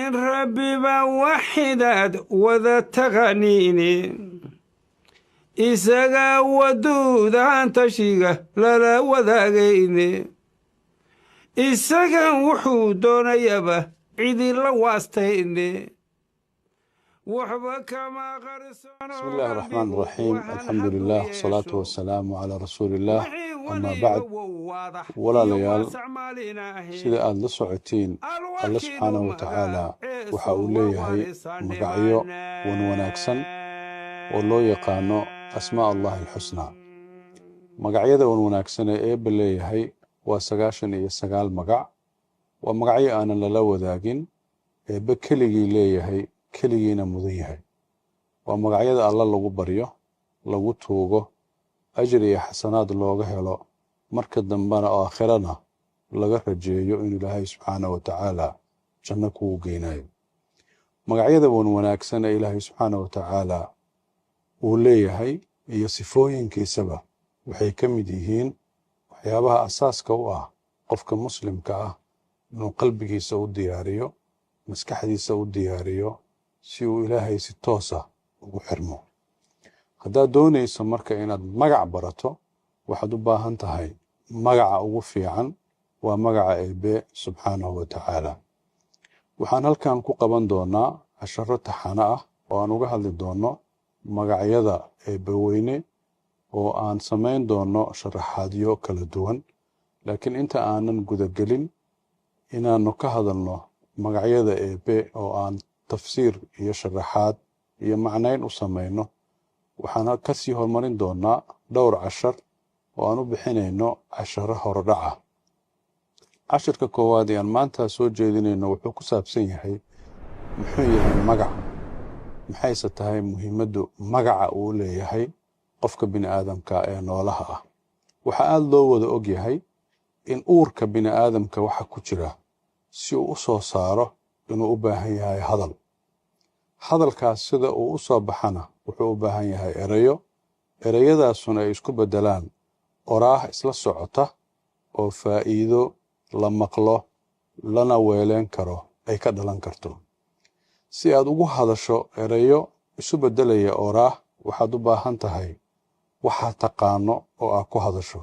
Ilayn Rabbiba waxidaad wada taqaniine, isagaa waduudaan tashiga lala wadaagayne, isagan wuxuu doonayaba cidila waastayne, waxba kama. بسم الله الرحمن الرحيم، الحمد لله والصلاة والسلام على رسول الله، أما بعد. Walaalayaal, sida aada la socotiin, Alle subxaanahu wa tacaala waxa uu leeyahay magacyo wan wanaagsan oo loo yaqaano asmaa Allahi alxusnaa. Magacyada wan wanaagsan ee Eebbe leeyahay waa 99 magac. Waa magacyo aanan lala wadaagin, Eebbe keligii leeyahay, keligiina mudan yahay. Waa magacyada Alla lagu baryo, lagu tuugo, ajir iyo xasanaad looga helo, marka dambena oo aakhirana laga rajeeyo in Ilaahay subxaanah wa tacaala janno kugu geynayo. Magacyada wan wanaagsan ee Ilaahay subxaanah wa tacaala uu leeyahay iyo sifooyinkiisaba waxay ka mid yihiin waxyaabaha asaaska u ah qofka muslimka ah inuu qalbigiisa u diyaariyo, maskaxdiisa u diyaariyo, si uu Ilaahay si toosa ugu xirmo. Haddaad doonayso marka inaad magac barato, waxaad u baahan tahay magaca ugu fiican, waa magaca Eebe subxaanahu wa tacaala. Waxaan halkan ku qaban doonaa casharo taxano ah oo aan uga hadli doono magacyada Eebbe weyne, oo aan samayn doono sharaxaadyo kala duwan. Laakiin inta aanan gudagelin inaannu ka hadalno magacyada Eebbe oo aan tafsiir iyo sharaxaad iyo macnayn u samayno, waxaan kasii horumarin doonaa dhowr cashar oo aan u bixinayno casharo horodhaca. Cashirka koowaad ee aan maanta soo jeedinayno wuxuu ku saabsan yahay: muxuu yahay magac, maxayse tahay muhiimaddu magaca uu leeyahay qofka bini aadamka ee noolaha ah? Waxaa aada loo wada og yahay in uurka bini aadamka waxa ku jira si uu u soo saaro inuu u baahan yahay hadal. Hadalkaas sida uu u soo baxana wuxuu u baahan yahay erayo, ereyadaasuna ay isku beddelaan oraah isla socota oo faa'iido la maqlo lana weeleen karo ay ka dhalan karto. Si aad ugu hadasho erayo isu beddelaya oraah, waxaad u baahan tahay waxaad taqaano oo aad ku hadasho.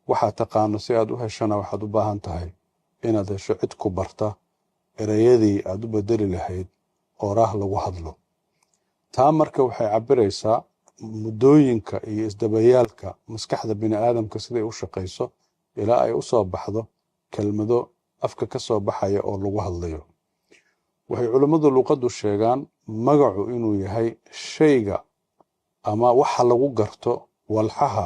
Waxaad taqaano si aad u heshona, waxaad u baahan tahay inaad hesho cid ku barta ereyadii aad u beddeli lahayd oraah lagu hadlo. Taa marka waxay cabbiraysaa muddooyinka iyo isdabayaalka maskaxda bini aadamka siday u shaqayso ilaa ay u soo baxdo kelmado afka ka soo baxaya oo lagu hadlayo. Waxay culimmadu luuqaddu sheegaan magacu inuu yahay shayga ama waxa lagu garto walxaha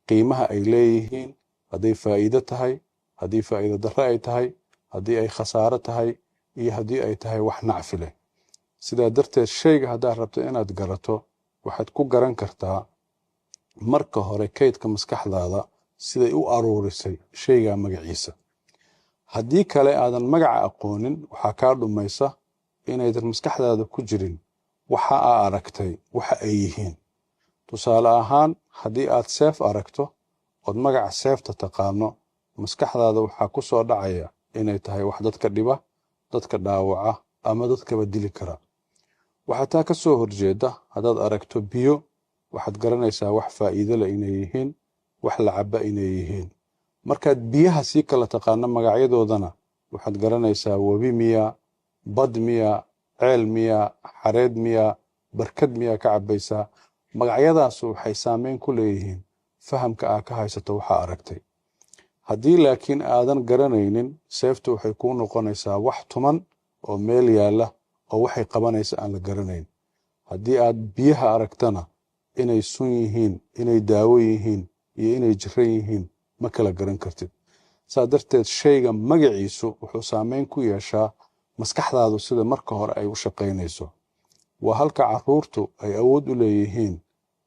qiimaha ay leeyihiin, hadday faa'iido tahay, haddii faa'iido darre ay tahay, haddii ay khasaaro tahay iyo haddii ay tahay wax nacfi leh. Sidaa darteed, shayga haddaad rabto inaad garato, waxaad ku garan kartaa marka hore kaydka maskaxdaada siday u aruurisay shaygaa magaciisa. Haddii kale aadan magaca aqoonin, waxaa kaa dhumaysa inaydan maskaxdaada ku jirin waxa aa aragtay waxa ay yihiin. Tusaale ahaan, haddii aad seef aragto ood magaca seefta taqaano, maskaxdaada waxaa ku soo dhacaya inay tahay wax dadka dhiba, dadka dhaawaca ama dadkaba dili kara. Waxaa taa ka soo horjeeda, haddaad aragto biyo, waxaad garanaysaa wax faa'iido leh inay yihiin, wax la caba inay yihiin. Markaad biyaha sii kala taqaano magacyadoodana, waxaad garanaysaa webi miyaa, bad miyaa, ceel miyaa, xareed miyaa, barkad miyaa ka cabbaysaa. Magacyadaasu waxay saameyn ku leeyihiin fahamka aa ka haysato waxaa aragtay. Haddii laakiin aadan garanaynin, seeftu waxay kuu noqonaysaa wax tuman oo meel yaalla oo waxay qabanaysa aan la garanayn. Haddii aad biyaha aragtana, inay sun yihiin, inay daawo yihiin iyo inay jiran yihiin ma kala garan kartid. Saa darteed, shayga magaciisu wuxuu saameyn ku yeeshaa maskaxdaadu sida marka hore ay u shaqaynayso. Waa halka carruurtu ay awood u leeyihiin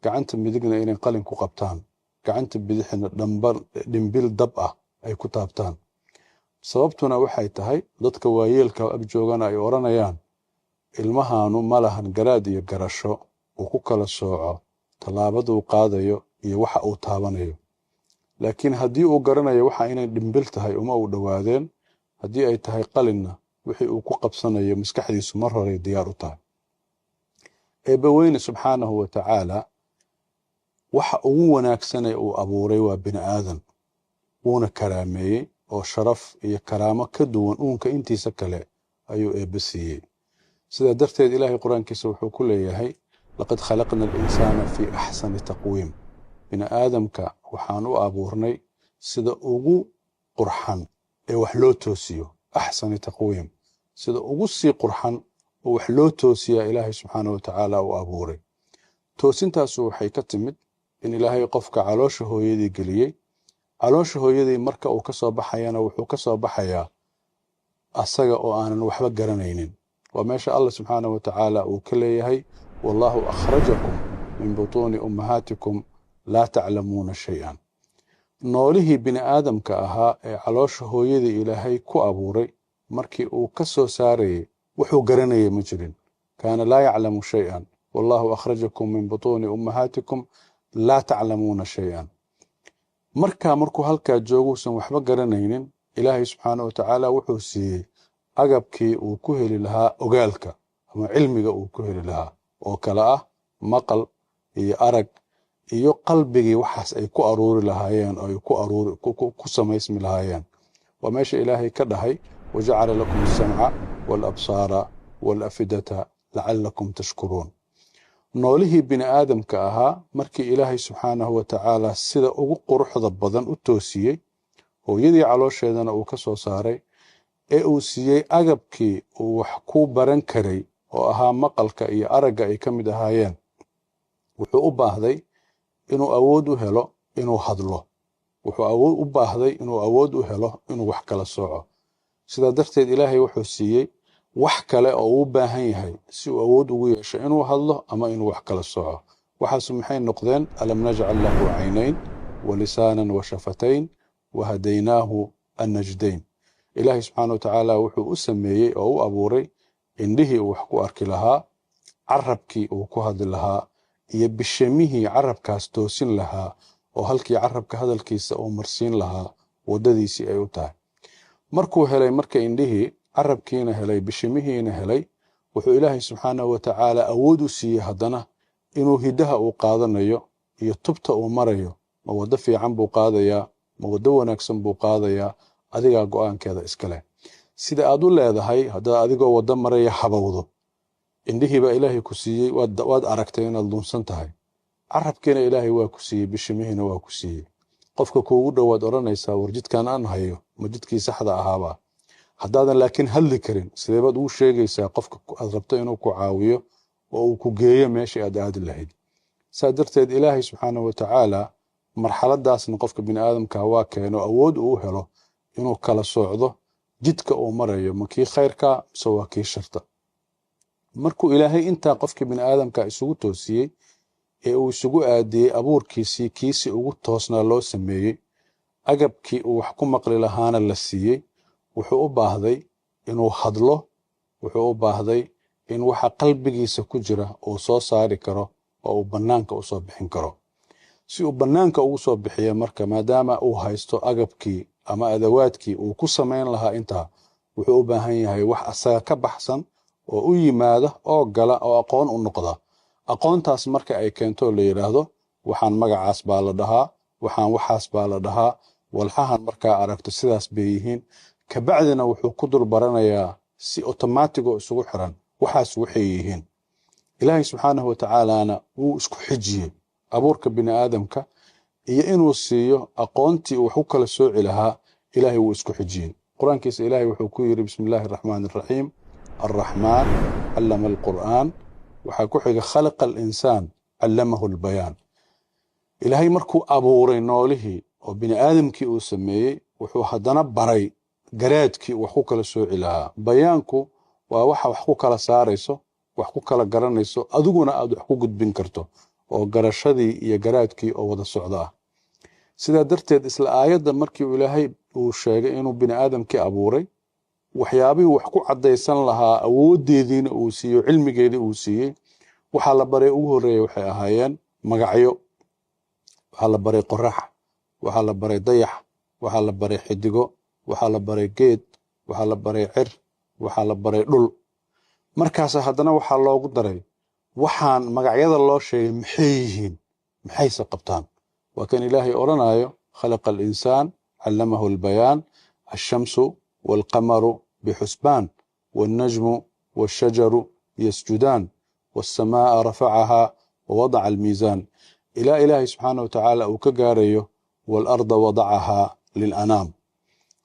gacanta midigna inay qalin ku qabtaan, gacanta bidixna dhimbil dab ah ay ku taabtaan. Sababtuna waxay tahay dadka waayeelka ag joogana ay odhanayaan, "Ilmahaanu ma lahan garaad iyo garasho uu ku kala sooco tallaabaduu qaadayo iyo waxa uu taabanayo." Laakiin haddii uu garanayo waxa inay dhimbil tahay, uma uu dhowaadeen. Haddii ay tahay qalinna, Wixii uu ku qabsanayo maskaxdiisu mar horey diyaar u tahay. Eebbaweyne subxaanahu wa tacaala waxa ugu wanaagsanee uu abuuray waa bini aadan, wuuna karaameeyey oo sharaf iyo karaamo ka duwan uunka intiisa kale ayuu Eebbe siiyey. Sidaa darteed Ilaahay Qur-aankiisa wuxuu ku leeyahay: "Laqad khalaqna alinsaana fii axsani taqwiim." Bini aadamka waxaan u abuurnay sida ugu qurxan ee wax loo toosiyo. Axsani taqwiim, sida ugu sii qurxan oo wax loo toosiyaa Ilaahay subxaana wa tacaala u abuuray. Toosintaasu waxay ka timid in Ilaahay qofka caloosha hooyadii geliyey. Caloosha hooyadii marka uu ka soo baxayana, wuxuu ka soo baxayaa asaga oo aanan waxba garanaynin. Waa meesha Allah subxaana wa tacaala uu ka leeyahay: "Wallaahu akhrajakum min butuuni ummahaatikum laa taclamuuna shay-an." Noolihii bini aadamka ahaa ee caloosha hooyadii Ilaahay ku abuuray, markii uu ka soo saarayay wuxuu garanayay ma jirin. Kaana laa yaclamu shay-an. "Wallaahu akhrajakum min butuuni ummahaatikum laa taclamuuna shay-an." Markaa markuu halkaa jooguusan waxba garanaynin, Ilaahay subxaana wa tacaala wuxuu siiyey agabkii uu ku heli lahaa ogaalka ama cilmiga uu ku heli lahaa, oo kale ah maqal iyo arag iyo qalbigii waxaas ay ku aruuri lahaayeen oo ay ku aruuri ku samaysmi lahaayeen. Waa meesha Ilaahay ka dhahay: "Wajacala lakum asamca waalabsaara waalafidata lacalakum tashkuruun." Noolihii bini aadamka ahaa markii Ilaahay subxaanahu wa tacaala sida ugu quruxda badan u toosiyey, hooyadii caloosheedana uu ka soo saaray, ee uu siiyey agabkii uu wax ku baran karay oo ahaa maqalka iyo aragga ay ka mid ahaayeen, wuxuu u baahday inuu awood u helo inuu hadlo. Wuxuu awood u baahday inuu awood u helo inuu wax kala sooco. Sidaa darteed Ilaahay wuxuu siiyey wax kale oo uu u baahan yahay si uu awood ugu yeesho inuu hadlo ama inuu wax kala sooco. Waxaasu maxay noqdeen? "Alam najcal lahu caynayn wa lisaanan wa shafatayn wa hadaynaahu annajdayn." Ilaahay subxaana wa tacaala wuxuu u sameeyey oo u abuuray indhihii uu wax ku arki lahaa, carabkii uu ku hadli lahaa iyo bishamihii carabkaas toosin lahaa, oo halkii carabka hadalkiisa uu marsiin lahaa waddadiisii ay u tahay. Markuu helay marka indhihii, carabkiina helay, bishimihiina helay, wuxuu Ilaahay subxaanahu wa tacaala awood u siiyey haddana inuu hiddaha uu qaadanayo iyo tubta uu marayo, ma waddo fiican buu qaadayaa, ma waddo wanaagsan buu qaadayaa, adigaa go-aankeeda iska leh. Sida aad u leedahay, haddaad adigoo waddo maraya habowdo, indhihii baa Ilaahay ku siiyey, waad aragtay inaad lunsan tahay. Carabkiina Ilaahay waa ku siiyey, bishimihiina waa ku siiyey. Qofka kuugu dhowaad odhanaysaa: "War, jidkan aan hayo ma jidkii saxda ahaabaa?" Haddaadan laakiin hadli karin, sidee baad ugu sheegaysaa qofka aad rabto inuu ku caawiyo oo uu ku geeyo meeshii aad aadi lahayd? Saa darteed Ilaahay subxaanahu wa tacaala marxaladaasna qofka bini aadamka waa keeno awood uu u helo inuu kala soocdo jidka uu marayo, ma kii khayrka mise waa kii sharta. Markuu Ilaahay intaa qofka bini aadamka isugu toosiyey ee uu isugu aadiyey abuurkiisii kiisii ugu toosnaa loo sameeyey, agabkii uu wax ku maqli lahaana la siiyey, wuxuu u baahday inuu hadlo. Wuxuu u baahday in waxa qalbigiisa ku jira uu soo saari karo oo uu bannaanka usoo bixin karo. Si uu bannaanka ugu soo bixiyo marka, maadaama uu haysto agabkii ama adawaadkii uu ku samayn lahaa intaa, wuxuu u baahan yahay wax asaga ka baxsan oo u yimaada oo gala oo aqoon u noqda. Aqoontaas marka ay keento la yidhaahdo: waxaan magacaas baa la dhahaa, waxaan waxaas baa la dhahaa, walxahan markaa aragto sidaas bay yihiin. Kabacdina wuxuu ku dul baranayaa si otomaatig oo isugu xiran waxaas waxay yihiin. Ilaahay subxaanahu wa tacaalaana wuu isku xijiyey abuurka bini aadamka iyo inuu siiyo aqoontii uu wax ku kala sooci lahaa. Ilaahay wuu isku xijiyey. Qur-aankiisa Ilaahay wuxuu ku yidhi: "Bismi illaahi araxmaani araxiim, alraxmaan callama alqur'aan." Waxaa ku xiga: "Khalaqa alinsaan, callamahu albayaan." Ilaahay markuu abuuray noolihii oo bini aadamkii uu sameeyey, wuxuu haddana baray garaadkii wax ku kala sooci lahaa. Bayaanku waa waxa wax ku kala saarayso, wax ku kala garanayso, adiguna aad wax ku gudbin karto, oo garashadii iyo garaadkii oo wada socda ah. Sidaa darteed isla aayadda markii Ilaahay uu sheegay inuu bini aadamkii abuuray, waxyaabihii wax ku caddaysan lahaa awooddeediina uu siiyo, cilmigeedii uu siiyey, waxaa la baray ugu horreeyay waxay ahaayeen magacyo. Waxaa la baray qorax, waxaa la baray dayax, waxaa la baray xidigo, waxaa la baray geed, waxaa la baray cir. waxaa la baray dhul. Markaas haddana waxaa loogu daray waxaan magacyada loo sheegay maxay yihiin, maxayse qabtaan. Waa kan Ilaahay odhanayo: khalaqa alinsaan callamahu albayaan, alshamsu waalqamaru bixusbaan, waalnajmu waashajaru yasjudaan, waasamaaa rafacahaa wawadaca almiisaan, ilaa Ilaahay subxaana wa tacaala uu ka gaarayo waalarda wadacahaa lilanaam.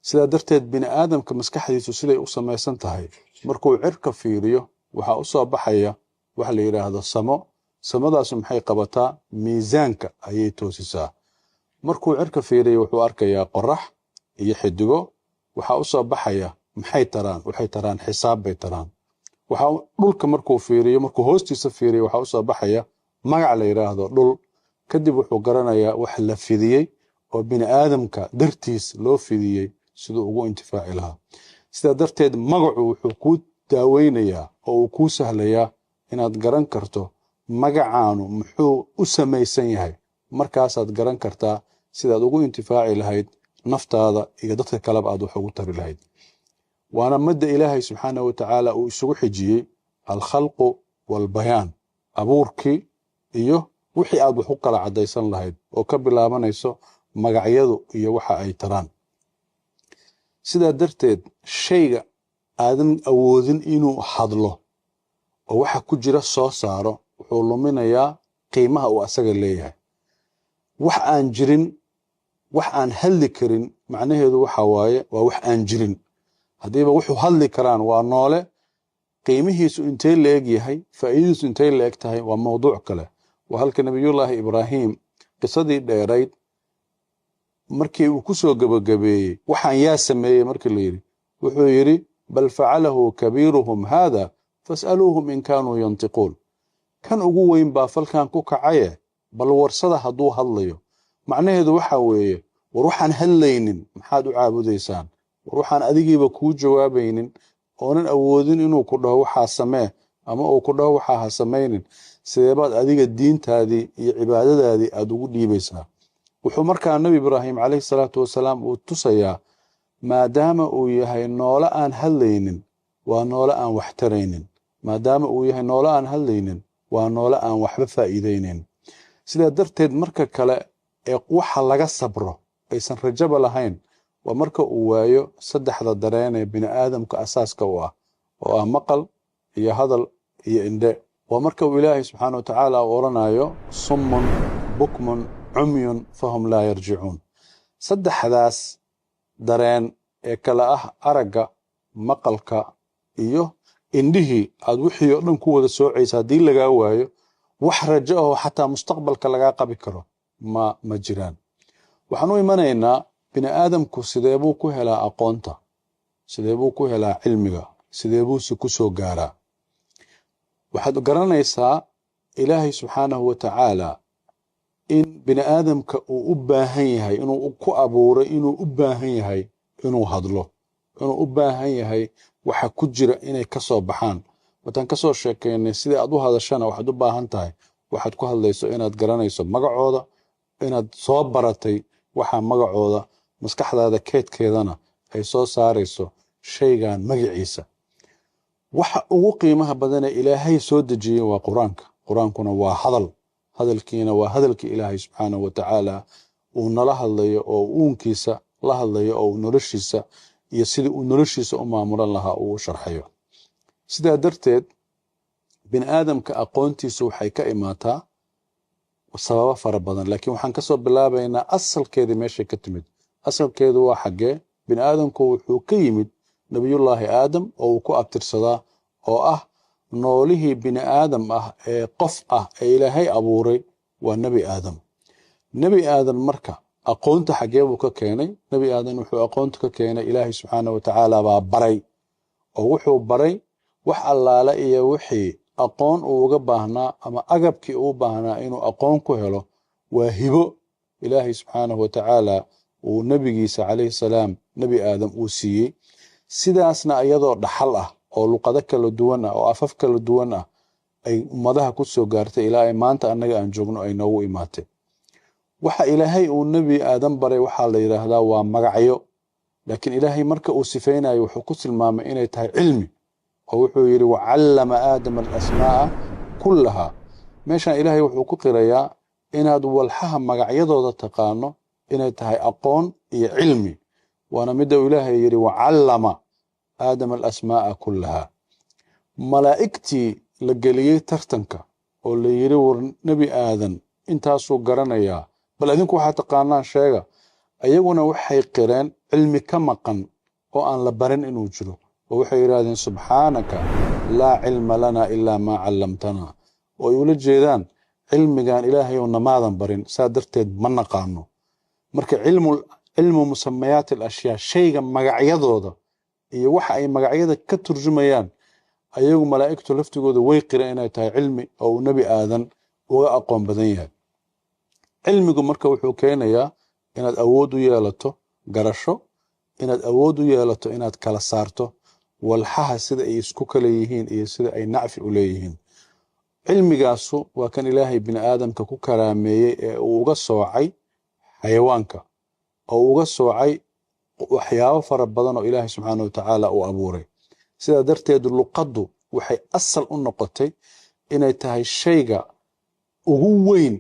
Sidaa darteed bini aadamka maskaxdiisu siday u samaysan tahay, markuu cirka fiiriyo waxaa u soo baxaya waxa la yidhaahdo samo. Samadaasu maxay qabataa? Miisaanka ayay toosisaa. Markuu cirka fiiriyo wuxuu arkayaa qorax iyo xidigo. Waxaa u soo baxaya maxay taraan? Waxay taraan xisaab bay taraan. Waxaa dhulka markuu fiiriyo, markuu hoostiisa fiiriyo, waxaa u soo baxaya magac la yidhaahdo dhul. Kadib wuxuu garanayaa wax la fidiyey oo bini aadamka dartiis loo fidiyey siduu ugu intifaaci lahaa. Sidaa darteed magacu wuxuu kuu daaweynayaa oo uu kuu sahlayaa inaad garan karto magacaanu muxuu u samaysan yahay. Markaasaad garan kartaa sidaad ugu intifaaci lahayd naftaada iyo dadka kaleba aad wax ugu tari lahayd. Waana madda Ilaahay subxaanahu wa tacaala uu isugu xijiyey alkhalqu waalbayaan, abuurkii iyo wixii aad wax u kala caddaysan lahayd oo ka bilaabanayso magacyadu iyo waxa ay taraan. Sidaa darteed shayga aadan awoodin inuu hadlo oo waxa ku jira soo saaro wuxuu luminayaa qiimaha uu asaga leeyahay. Wax aan jirin, wax aan hadli karin, macnaheedu waxa waaye waa wax aan jirin. Haddiiba wuxuu hadli karaan waa noole, qiimihiisu intee la eg yahay, faa'iidadiisu intee la eg tahay, waa mowduuc kale. Waa halka Nabiyullaahi Ibraahim qisadii dheerayd markii uu ku soo gebagabeeyey waxaan yaa sameeyey markii la yidhi, wuxuu yidhi: bal facalahu kabiiruhum haada fas'aluuhum in kaanuu yantiquun. Kan ugu weyn baa falkan ku kacaye, bal warsada hadduu hadlayo. Macnaheedu waxa weeye, war waxaan hadlaynin maxaad u caabudaysaan? War waxaan adigiiba kuu jawaabaynin oonan awoodin inuu ku dhaho waxaa samee ama uu ku dhaho waxaa ha samaynin, sideebaad adiga diintaadii iyo cibaadadaadii aad ugu dhiibaysaa? Wuxuu markaa Nebi Ibraahim calayhi salaatu wasalaam uu tusayaa, maadaama uu yahay noole aan hadlaynin, waa noole aan wax taraynin. Maadaama uu yahay noole aan hadlaynin, waa noole aan waxba faa'iidaynin. Sidaa darteed marka kale ee waxa laga sabro aysan rajaba lahayn waa marka uu waayo saddexda dareen ee bini aadamka asaaska u ah, oo ah maqal iyo hadal iyo indhe. Waa marka uu Ilaahay subxaana wa tacaala uu odhanayo: summun bukmun cumyun fahum laa yarjicuun. Saddexdaas dareen ee kale ah aragga, maqalka iyo indhihii aad wixii oo dhan ku wada soocaysa, haddii lagaa waayo, wax rajo ahoo xataa mustaqbalka lagaa qabi karo ma jiraan. Waxaan u imanaynaa bini aadamku sidee buu ku helaa aqoonta, sidee buu ku helaa cilmiga, sidee buuse ku soo gaaraa? Waxaad garanaysaa Ilaahay subxaanahu wa tacaala in bini aadamka uu u baahan yahay inuu ku abuuray, inuu u baahan yahay inuu hadlo, inuu u baahan yahay waxa ku jira inay ka soo baxaan. Wataan ka soo sheekaynay sidii aad u hadashana waxaad u baahan tahay waxaad ku hadlayso inaad garanayso magacooda, inaad soo baratay waxa magacooda, maskaxdaada keedkeedana ay soo saarayso shaygan magaciisa. Waxa ugu qiimaha badanee Ilaahay soo dejiyey waa Qur-aanka. Qur-aankuna waa hadal, hadalkiina waa hadalkii Ilaahay subxaanahu wa tacaala uu nala hadlayo oo uunkiisa la hadlayo oo uu noloshiisa iyo sidii uu noloshiisa u maamulan lahaa uu u sharxayo. Sidaa darteed bini aadamka aqoontiisu waxay ka imaataa sababo fara badan, laakiin waxaan kasoo bilaabaynaa asalkeedii meeshay ka timid. Asalkeedu waa xaggee? Bini aadamku wuxuu ka yimid Nabiyullaahi Aadam oo uu ku abtirsadaa, oo ah noolihii bini aadam ah ee qof ah ee Ilaahay abuuray waa Nebi Aadam. Nebi Aadam marka aqoonta xaggee buu ka keenay? Nebi Aadam wuxuu aqoonta ka keenay Ilaahay subxaana wa tacaala baa baray, oo wuxuu baray wax allaale iyo wixii aqoon uu uga baahnaa ama agabkii uu baahnaa inuu aqoon ku helo. Waa hibo Ilaahay subxaanahu wa tacaala uu nebigiisa calayhi salaam Nebi Aadam uu siiyey. Sidaasna iyadoo dhaxal ah oo luqado kala duwan ah oo afaf kala duwan ah ay ummadaha ku soo gaartay ilaa ay maanta annaga aan joogno ay noogu imaatay. Waxa Ilaahay uu Nebi Aadam baray waxaa la yidhaahdaa waa magacyo. Laakiin Ilaahay marka uu sifaynayo wuxuu ku tilmaamay inay tahay cilmi, oo wuxuu yidhi: "Wacallama Aadama alasmaa'a kullaha." Meeshan Ilaahay wuxuu ku qirayaa inaad walxaha magacyadooda taqaano inay tahay aqoon iyo cilmi, waana midda uu Ilaahay yidhi: "Wacallama Aadama alasmaa'a kullaha." Malaa'igtii la geliyey tartanka oo la yidhi: "War, Nebi Aadan intaasuu garanayaa, bal idinku waxaa taqaanaan sheega," ayaguna waxay qireen cilmi ka maqan oo aan la barin inuu jiro, oo waxay yidhaahdeen: "Subxaanaka laa cilma lanaa ilaa maa callamtanaa," oo ay ula jeedaan cilmigan Ilaahayow namaadan barin, saa darteed ma naqaano. Marka cilmu musamayaat alashyaa, shayga magacyadooda iyo waxa ay magacyada ka turjumayaan, ayagu malaa'igtu laftigooda way qireen inay tahay cilmi oo uu Nebi Aadan uga aqoon badan yahay. Cilmigu marka wuxuu keenayaa inaad awood u yeelato garasho, inaad awood u yeelato inaad kala saarto walxaha sida ay isku kala yihiin iyo sida ay nacfi u leeyihiin. Cilmigaasu waa kan Ilaahay bini aadamka ku karaameeyey ee uu uga soocay xayawaanka oo uga soocay waxyaabo fara badan oo Ilaahay subxaana wa tacaala uu abuuray. Sidaa darteed luqaddu waxay asal u noqotay inay tahay shayga ugu weyn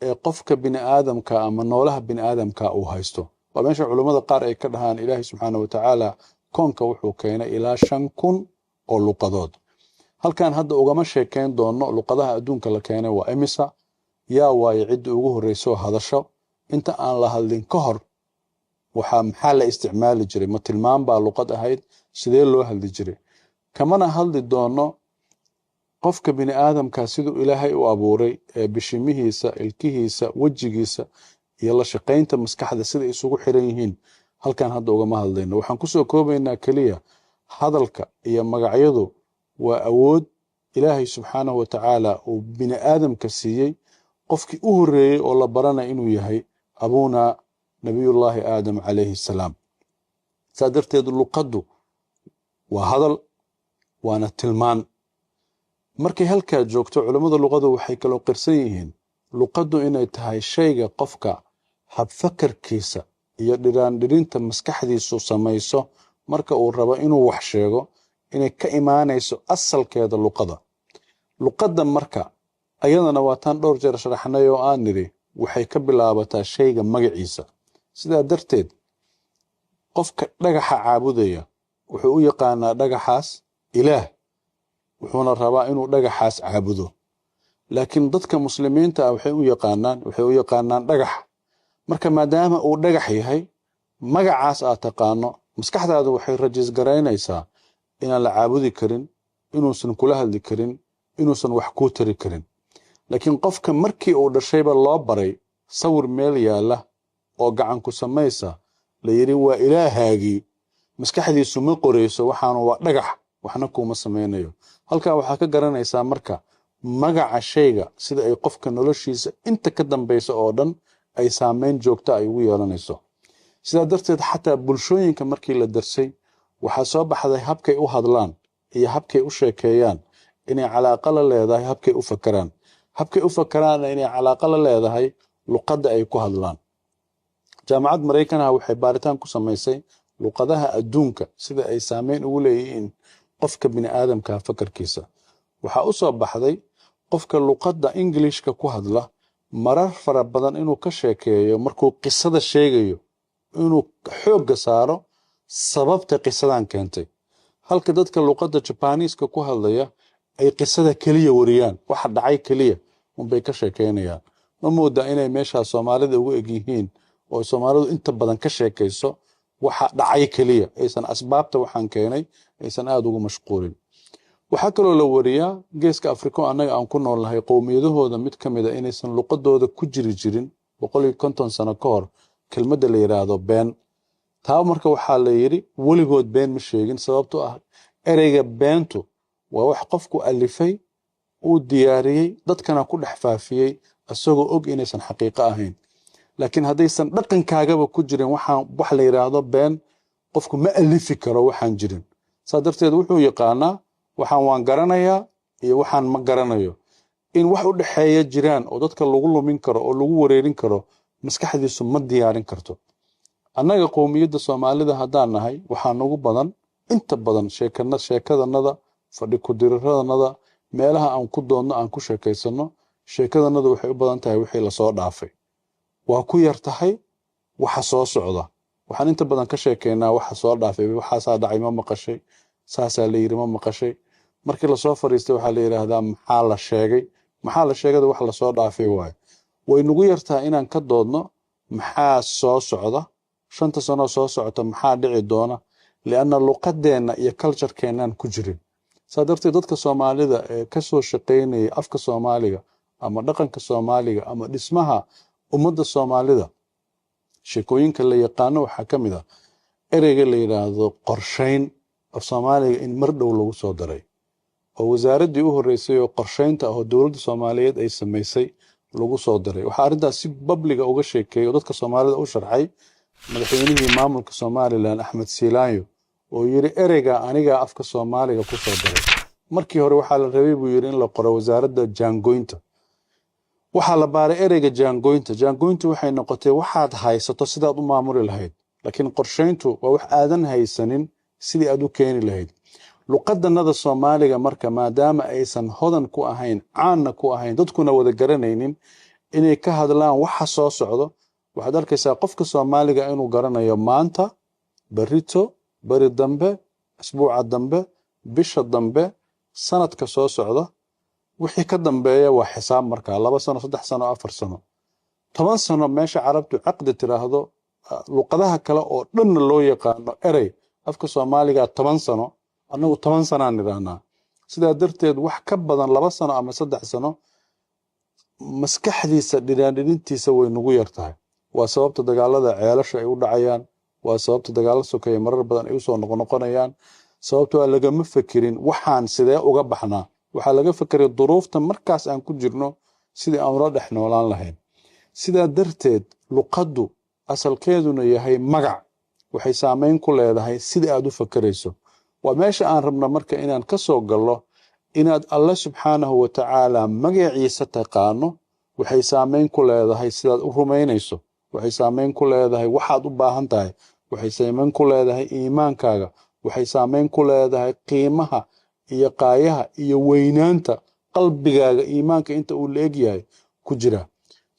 ee qofka bini aadamka ama noolaha bini aadamka uu haysto. Waa meesha culummada qaar ay ka dhahaan Ilaahay subxaana wa tacaala koonka wuxuu keenay ilaa 5000 oo luqadood. Halkan hadda ugama sheekeyn doono luqadaha adduunka la keenay waa imisa, yaa waaye ciddii ugu horreysoo hadasho, inta aan la hadlin ka hor waxaa maxaa la isticmaali jiray, ma tilmaam baa luqad ahayd, sidee loo hadli jiray. Kamana hadli doono qofka bini aadamka siduu Ilaahay u abuuray ee bishimihiisa, ilkihiisa, wejigiisa iyo la shaqaynta maskaxda sida isugu xiran yihiin. Halkan hadda ugama hadlayno. Waxaan kusoo koobaynaa keliya hadalka iyo magacyadu waa awood Ilaahay subxaanahu wa tacaala uu bini aadamka siiyey, qofkii u horreeyey oo la baranaya inuu yahay abuuna Nabiyullaahi Aadam calayhi salaam. Saa darteed luqaddu waa hadal waana tilmaan. Markay halkaa joogto, culammada luqadu waxay kaloo qirsan yihiin luqaddu inay tahay shayga qofka habfakarkiisa iyo dhiraandhirinta maskaxdiisu samayso marka uu rabo inuu wax sheego inay ka imaanayso asalkeeda luqada. Luqadda marka ayadana waa taan dhowr jeer sharaxnay oo aan nidhi waxay ka bilaabataa shayga magaciisa. Sidaa darteed qofka dhagaxa caabudaya wuxuu u yaqaanaa dhagaxaas ilaah, wuxuuna rabaa inuu dhagaxaas caabudo. Laakiin dadka muslimiinta ah waxay u yaqaanaan dhagax. Marka maadaama uu dhagax yahay, magacaas aad taqaano, maskaxdaadu waxay rajiis garaynaysaa inaan la caabudi karin, inuusan kula hadli karin, inuusan wax kuu tari karin. Laakiin qofka markii uu dhashayba loo baray sawir meel yaalla oo gacan ku samaysa, la yidhi waa ilaahaagii, maskaxdiisu ma qorayso waxaanu waa dhagax, waxna kuuma samaynayo. Halkaa waxaa ka garanaysaa marka magaca shayga sida ay qofka noloshiisa inta ka dambaysa oo dhan ay saameyn joogta ay ugu yeelanayso. Sidaa darteed xataa bulshooyinka markii la darsay waxaa soo baxday habkay u hadlaan iyo habkay u sheekeeyaan inay calaaqa la leedahay habkay u fakaraan, habkay u fakaraanna inay calaaqa la leedahay luqadda ay ku hadlaan. Jaamacad Maraykanha waxay baaritaan ku samaysay luqadaha adduunka sida ay saameyn ugu leeyihiin qofka bini aadamka fakarkiisa. Waxaa u soo baxday qofka luqadda Ingilishka ku hadla marar fara badan inuu ka sheekeeyo, markuu qisada sheegayo, inuu xoogga saaro sababta qisadan keentay, halka dadka luqadda Jabaniiska ku hadlaya ay qisada keliya wariyaan, waxa dhacay keliya unbay ka sheekeynayaan. Ma moodaa inay meeshaas Soomaalida ugu eg yihiin, oo Soomaalidu inta badan ka sheekayso waxa dhacay keliya, aysan asbaabta waxaan keenay aysan aada ugu mashquulin? Waxaa kaloo la wariyaa Geeska Afrika oo annaga aan ku noolnahay qowmiyadahooda mid ka mid a inaysan luqadooda ku jiri jirin 150 sano ka hor kelmadda la yidhaahdo been. Taa marka waxaa la yidhi weligood been ma sheegin, sababtoo ah ereyga beentu waa wax qofku alifay, uu diyaariyey, dadkana ku dhex faafiyey isagoo og inaysan xaqiiqo ahayn. Laakiin haddaysan dhaqankaagaba ku jirin waxaan wax la yidhaahdo been, qofku ma alifi karo waxaan jirin. Saa darteed wuxuu yaqaanaa waxaan waan garanayaa iyo waxaan ma garanayo in wax u dhexeeya jiraan oo dadka lagu lumin karo oo lagu wareerin karo, maskaxdiisu ma diyaarin karto. Annaga qowmiyadda Soomaalida haddaan nahay, waxaa nagu badan inta badan sheekana, sheekadanada, fadhi ku-diriradanada, meelaha aan ku doodno, aan ku sheekaysano, sheekadanadu waxay u badan tahay wixii lasoo dhaafay, waa ku yar tahay waxa soo socda. Waxaan inta badan ka sheekeynaa waxa soo dhaafay. Waxaasaa dhacay, ma maqashay? Saasaa la yiri, ma maqashay? Markii lasoo fadhiistay waxaa la yidhaahdaa, "Maxaa la sheegay?" Maxaa la sheegada wax lasoo dhaafay waayo. Way nagu yartahay inaan ka doodno maxaa soo socda, 5ta sanoo soo socota maxaa dhici doona, lianna luqadeenna iyo culturekeenaan ku jirin. Saa darteed dadka Soomaalida ee kasoo shaqaynaya afka Soomaaliga ama dhaqanka Soomaaliga ama dhismaha ummadda Soomaalida, sheekooyinka la yaqaano waxaa ka mid ah ereyga la yidhaahdo qorshayn af Soomaaliga in mar dhow lagu soo daray, oo wasaaraddii u horreysay oo qorshaynta ah oo dowladda Soomaaliyeed ay samaysay lagu soo daray. Waxaa arrintaas si public-ga uga sheekeeyay oo dadka Soomaalida u sharxay madaxweynihii maamulka Somaliland, Axmed Siilaanyo, oo yiri, "Ereyga anigaa afka Soomaaliga ku soo daray. Markii hore waxaa la rabay," buu yiri, "in la qoro wasaaradda jaangoynta." Waxaa la baaray ereyga jaangoynta. Jaangoyntu waxay noqotay waxaad haysato sidaad u maamuli lahayd, laakiin qorshayntu waa wax aadan haysanin sidii aad u keeni lahayd. Luqadanada Soomaaliga marka, maadaama aysan hodan ku ahayn, caanna ku ahayn, dadkuna wada garanaynin inay ka hadlaan waxa soo socdo, waxaad arkaysaa qofka Soomaaliga inuu garanayo maanta, berrito, beri dambe, asbuuca dambe, bisha dambe, sanadka soo socda. Wixii ka dambeeya waa xisaab. Markaa 2 sano, 3 sano, 4 sano, 10 sano, meesha Carabtu caqdi tiraahdo, luqadaha kale oo dhanna loo yaqaano erey afka Soomaaliga 10 sano, annagu 10 sanaan nidhaahnaa. Sidaa darteed wax ka badan 2 sano ama 3 sano maskaxdiisa dhinaandhinintiisa way nagu yar tahay. Waa sababta dagaalada Ceelasha ay u dhacayaan, waa sababta dagaalo sokeeye marar badan ay usoo noqnoqonayaan. Sababto a lagama fekerin waxaan sidee uga baxnaa. Waxaa laga fekeray duruufta markaas aan ku jirno sidii aan ula dhex noolaan lahayn. Sidaa darteed luqaddu, asalkeeduna yahay magac, waxay saameyn ku leedahay sida aad u fakerayso. Waa meesha aan rabno marka inaan ka soo gallo. Inaad Alle subxaanahu wa tacaala magaciisa taqaano waxay saameyn ku leedahay sidaad u rumaynayso, waxay saameyn ku leedahay waxaad u baahan tahay, waxay saameyn ku leedahay iimaankaaga, waxay saameyn ku leedahay qiimaha iyo qaayaha iyo weynaanta qalbigaaga, iimaanka inta uu la egyahay ku jira.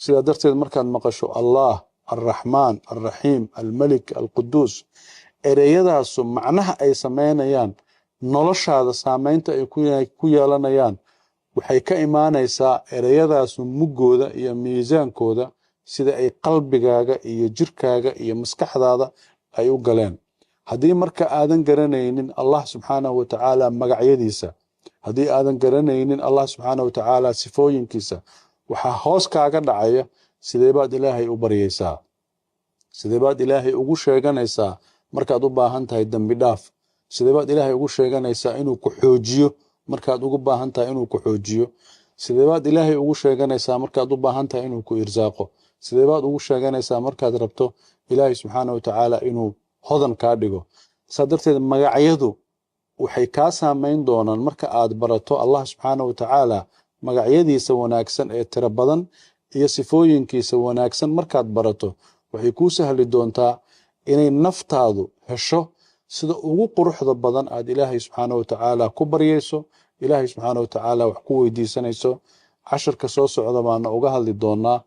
Sidaa darteed markaad maqasho Allah, Alraxmaan, Alraxiim, Almelik, Alquduus, ereyadaasu macnaha ay sameynayaan, noloshaada saameynta ay ku yeelanayaan, waxay ka imaanaysaa ereyadaasu muggooda iyo miisaankooda, sida ay qalbigaaga iyo jirkaaga iyo maskaxdaada ay u galeen. Haddii marka aadan garanaynin Allah subxaanahu wa tacaala magacyadiisa, haddii aadan garanaynin Allah subxaanahu wa tacaala sifooyinkiisa, waxaa hoos kaaga dhacaya sidee baad Ilaahay u baryaysaa, sidee baad Ilaahay ugu sheeganaysaa markaad u baahan tahay dembi dhaaf, sidee baad Ilaahay ugu sheeganaysaa inuu ku xoojiyo markaad ugu baahan tahay inuu ku xoojiyo, sidee baad Ilaahay ugu sheeganaysaa markaad u baahan tahay inuu ku irsaaqo, sidee baad ugu sheeganaysaa markaad rabto Ilaahay subxaanahu wa tacaala inuu hodan kaa dhigo. Saa darteed magacyadu waxay kaa saameyn doonaan marka aad barato Allah subxaanahu wa tacaala magacyadiisa wanaagsan ee tiro badan iyo sifooyinkiisa wanaagsan. Markaad barato, waxay kuu sahli doontaa inay naftaadu hesho sida ugu quruxda badan aad Ilaahay subxaanahu wa tacaala ku baryayso, Ilaahay subxaanahu wa tacaala wax ku weydiisanayso. Casharka soo socda baana uga hadli doonaa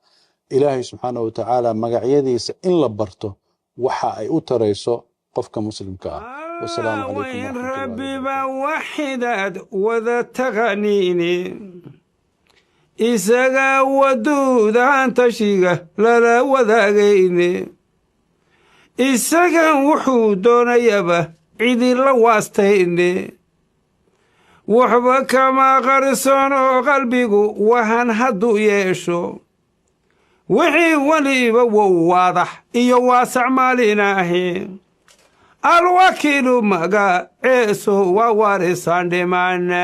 Ilaahay subxaanahu wa tacaala magacyadiisa in la barto waxa ay u tarayso qofka Muslimka ah. Wasalaamu calaykum waraxmatullahi. Rabbiba waxidaad wada taqaniini, isagaa waduudahan tashiga lala wadaagayne, isagan wuxuu doonayaba cidila waastayne, waxba kama qarsoonoo qalbigu wahan hadduu yeesho, wixii weliba wow waadax iyo waasac maalinaahi. Alwakiilu magaceesu waa warisaan dhimane.